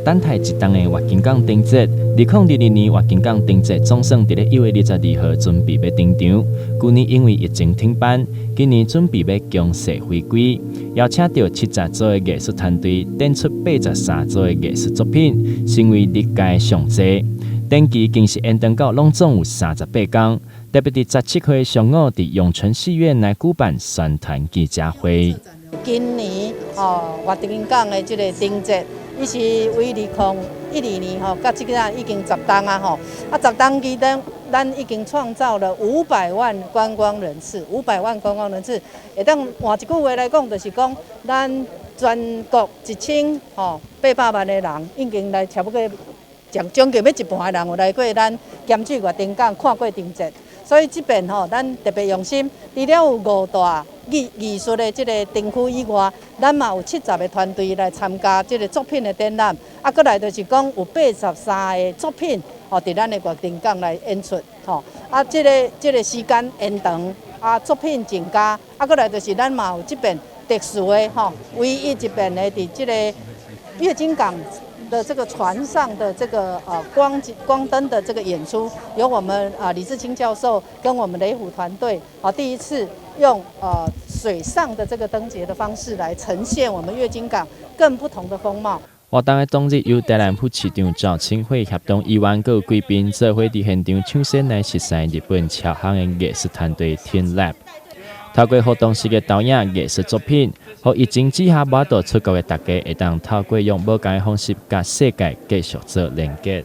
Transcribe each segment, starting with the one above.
等待一冬的月津港燈節，2022年月津港燈節總算佇咧1月22號準備欲登場。舊年因為疫情停辦，今年準備欲強勢回歸，邀請著70組的藝術團隊，展出83組的藝術作品，成為歷屆上濟。展期更是延長到攏總有38工，特別佇17號上午，佇永春戲院來舉辦宣傳記者會。今年吼月津港的這個燈節，伊是為2012年吼，到這個已經十冬啊吼，啊十冬期間，咱已經創造了五百萬觀光人次，五百萬觀光人次，會當換一句話來講，就是講咱全國1800萬的人，已經來差不多將近欲一半的人有來過咱鹹水月津港看過燈節，所以這遍吼，咱特別用心，除了有五大藝術的這個燈區以外，咱嘛有70個團隊來參加這個作品的展覽，啊，閣來就是講有83個作品，吼，佇咱的月津港來演出，吼，啊，這個時間延長，啊，作品增加，啊，閣來就是咱嘛有這遍特殊的，吼，唯一一遍的佇這個月津港的這個船上的這個光燈的這個演出，由我們啊李志清教授跟我們雷虎團隊啊第一次用水上的這個燈節的方式來呈現我們月津港更不同的風貌。活動的當日，由台南副市長趙清慧協同議員閣有貴賓做伙佇現場搶先來熟似日本僑行的藝術團隊 teamLab。透過活動式的導演藝術作品，予疫情之下無法度出國的大家，會當透過用無仝的方式，佮世界繼續做連結。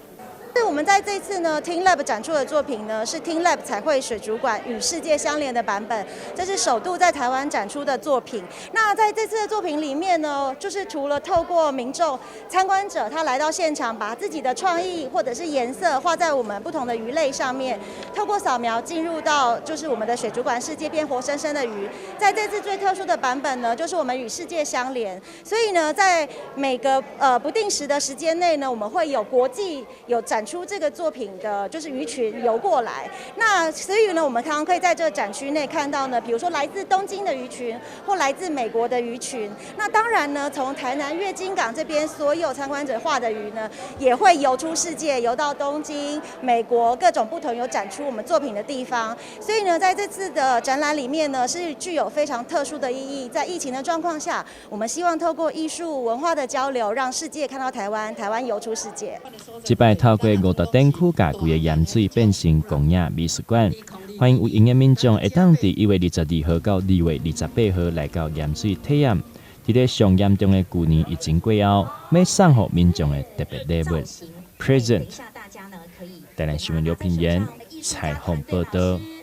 我們在這次呢，teamLab 展出的作品呢，是teamLab 彩繪水族館與世界相連的版本，這是首度在台灣展出的作品。那在這次的作品裡面呢，就是除了透過民眾參觀者他來到現場，把自己的創意或者是顏色畫在我們不同的魚類上面，透過掃描進入到就是我們的水族館世界，變活生生的魚。在這次最特殊的版本呢，就是我們與世界相連，所以呢，在每個不定時的時間內呢，我們會有國際有展出這個作品的，就是魚群游過來。那所以呢，我們常常可以在這個展區內看到呢，比如說來自東京的魚群，或來自美國的魚群。那當然呢，從台南月津港這邊所有參觀者畫的魚呢，也會游出世界，游到東京、美國各種不同有展出我們作品的地方。所以呢，在這次的展覽裡面呢，是具有非常特殊的意義。在疫情的狀況下，我們希望透過藝術文化的交流，讓世界看到台灣，台灣游出世界。這擺透過五大展區，共規個鹽水變成光影美術館，歡迎有閒的民眾會當佇1月22號到2月28號來到鹽水體驗。佇咧上嚴重的舊年疫情過後，欲送予民眾的特別禮物。Present，台南新聞劉品言採訪報導。